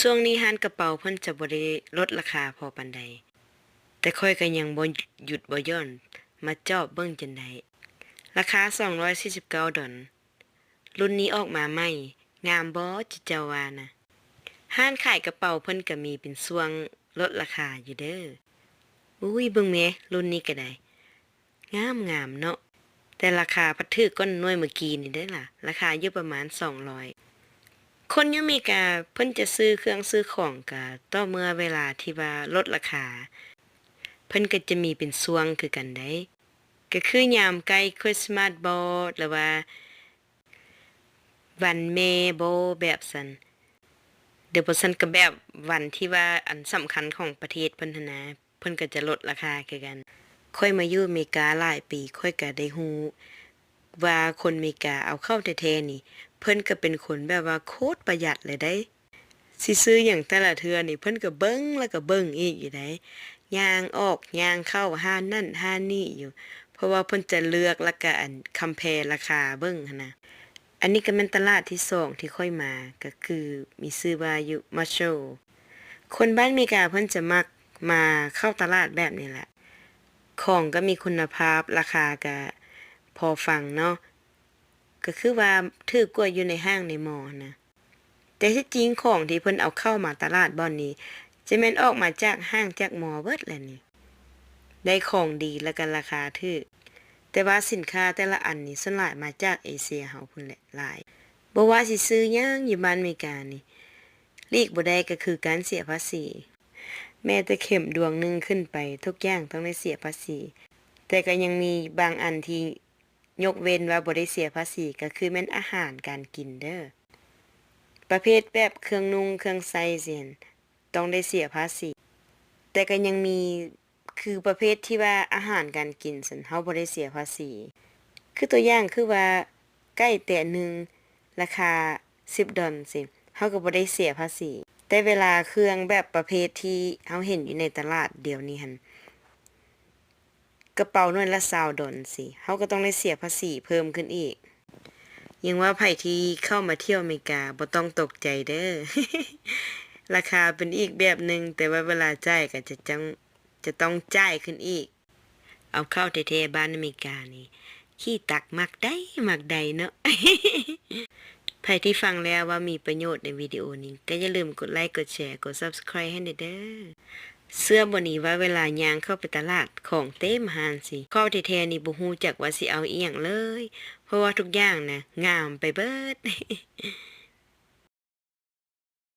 ຊ່ວງນີ້ຮ້ານກະເປົາເພິ່ນຈະບໍ່ໄດ້ລົດລາຄາພໍປານໃດ, ແຕ່ຂ້ອຍກໍຍັງບໍ່ຢຸດບໍ່ຢ່ອນ ມາຈອບເບິ່ງຈົນໄດ້. ລາຄາສອງຮ້ອຍສີ່ສິບເກົ້າດອນ. ລຸ້ນນີ້ອອກມາໃໝ່, ງາມບໍ່ ຈຸເຈົ້າວ່ານະ? ຮ້ານຂາຍກະເປົາເພິ່ນກໍມີເປັນຊ່ວງລົດລາຄາຢູ່ເດີ້. ອຸ້ຍ ເບິ່ງແມ, ລຸ້ນນີ້ກໍໄດ້ ງາມໆເນາະ, ແຕ່ລາຄາພັດຖືກກວ່າໜ່ວຍມື້ກີ້ນີ້ເດ້ລະ, ລາຄາຢູ່ປະມານສອງຮ້ອຍ. ຄົນຢູ່ເມກາເພິ່ນຈະຊື້ເຄື່ອງຊື້ຂອງກະຕໍ່ເມື່ອເວລາທີ່ວ່າລົດລາຄາ, ເພິ່ນກໍຈະມີເປັນຊ່ວງຄືກັນໄດ໋, ກໍຄືຍາມໃກ້ຄຣິສມາສບໍ ຫຼືວ່າ ວັນແມ່ບໍ ແບບຊັ້ນ. ແລ້ວບໍ່ຊັ້ນກໍແບບວັນທີ່ວ່າອັນສຳຄັນຂອງປະເທດເພິ່ນຫັ້ນນະ, ເພິ່ນກໍຈະລົດລາຄາຄືກັນ. ຂ້ອຍມາຢູ່ເມກາຫຼາຍປີ, ຂ້ອຍກໍໄດ້ຮູ້ວ່າຄົນເມກາເອົາເຂົ້າແທ້ໆນີ້ ເພິ່ນກໍເປັນຄົນແບບວ່າໂຄດປະຢັດເລີຍເດ້. ຊິຊື້ຫຍັງແຕ່ລະເທື່ອນີ້ ເພິ່ນກໍເບິ່ງ ແລ້ວກໍເບິ່ງອີກຢູ່ໃດ໋, ຍ່າງອອກຍ່າງເຂົ້າຮ້ານນັ້ນຮ້ານນີ້ຢູ່, ເພາະວ່າເພິ່ນຈະເລືອກ ແລ້ວກໍ ອັນ compare ລາຄາເບິ່ງຫັ້ນນະ. ອັນນີ້ກໍແມ່ນຕະຫຼາດທີສອງທີ່ຂ້ອຍມາ, ກໍຄືມີຊື່ວ່າຢູ່ Marshall. ຄົນບ້ານເມກາເພິ່ນຈະມັກມາເຂົ້າຕະຫຼາດແບບນີ້ແຫຼະ, ຂອງກໍມີຄຸນນະພາບ, ລາຄາກໍພໍຟັງເນາະ, ກໍຄືວ່າຖືກກວ່າຢູ່ໃນຫ້າງໃນມໍຫັ້ນນະ. ແຕ່ທີ່ຈິງຂອງທີ່ເພິ່ນເອົາເຂົ້າມາຕະຫຼາດບ່ອນນີ້ ຈະແມ່ນອອກມາຈາກຫ້າງຈາກມໍເບິດແຫຼະນີ້, ໄດ້ຂອງດີ ແລ້ວກໍລາຄາຖືກ. ແຕ່ວ່າສິນຄ້າແຕ່ລະອັນນີ້ສ່ວນຫຼາຍມາຈາກເອເຊຍເຮົາພຸ້ນແຫຼະຫຼາຍ. ບໍ່ວ່າຊິຊື້ຫຍັງຢູ່ບ້ານເມການີ້ ຫຼີກບໍ່ໄດ້ກໍຄືການເສຍພາສີ. ແມ້ແຕ່ເຂັມດວງໜຶ່ງຂຶ້ນໄປ ທຸກຢ່າງຕ້ອງໄດ້ເສຍພາສີ, ແຕ່ກໍຍັງມີບາງອັນທີ່ ຍົກເວັ້ນວ່າບໍ່ໄດ້ເສຍພາສີ ກໍຄືແມ່ນອາຫານການກິນເດີ້. ປະເພດແບບເຄື່ອງນຸ່ງເຄື່ອງໃຊ້ຊີ້ ຕ້ອງໄດ້ເສຍພາສີ, ແຕ່ກໍຍັງມີ ຄືປະເພດທີ່ວ່າອາຫານການກິນຊັ້ນ ເຮົາບໍ່ໄດ້ເສຍພາສີ. ຄືຕົວຢ່າງຄືວ່າໄກ່ແຕະໜຶ່ງລາຄາສິບດອນຊີ້ ເຮົາກໍບໍ່ໄດ້ເສຍພາສີ. ແຕ່ເວລາເຄື່ອງແບບປະເພດທີ່ເຮົາເຫັນຢູ່ໃນຕະຫຼາດດຽວນີ້ຫັ້ນ ກະເປົາໜ່ວຍລະຊາວດອນຊີ້ ເຮົາກໍຕ້ອງໄດ້ເສຍພາສີເພີ່ມຂຶ້ນອີກ. ຍັງວ່າໃຜທີ່ເຂົ້າມາທ່ຽວເມກາບໍ່ຕ້ອງຕົກໃຈເດີ້. ລາຄາເປັນອີກແບບໜຶ່ງ, ແຕ່ວ່າເວລາຈ່າຍກໍຈະຕ້ອງ ຈະຕ້ອງຈ່າຍຂຶ້ນອີກ. ເອົາເຂົ້າແທ້ໆ ບ້ານອາເມລິການີ້ ຂີ້ຕັກມັກໄດ້ມັກໄດ້ເນາະ. ໃຜທີ່ຟັງແລ້ວວ່າມີປະໂຫຍດໃນວິດີໂອນີ້ ກໍຢ່າລືມກົດໄລ ກົດແຊ ກົດ Subscribe ໃຫ້ແດ່ເດີ້. ເຊື່ອບໍ່ນີ້ວ່າເວລາຍ່າງເຂົ້າໄປຕະຫຼາດ ຂອງເຕັມຮ້ານຊີ້ ເຂົ້າແທ້ໆນີ້ບໍ່ຮູ້ຈັກວ່າຊິເອົາອີ່ຫຍັງເລີຍ ເພາະວ່າທຸກຢ່າງນະງາມໄປເບິດ.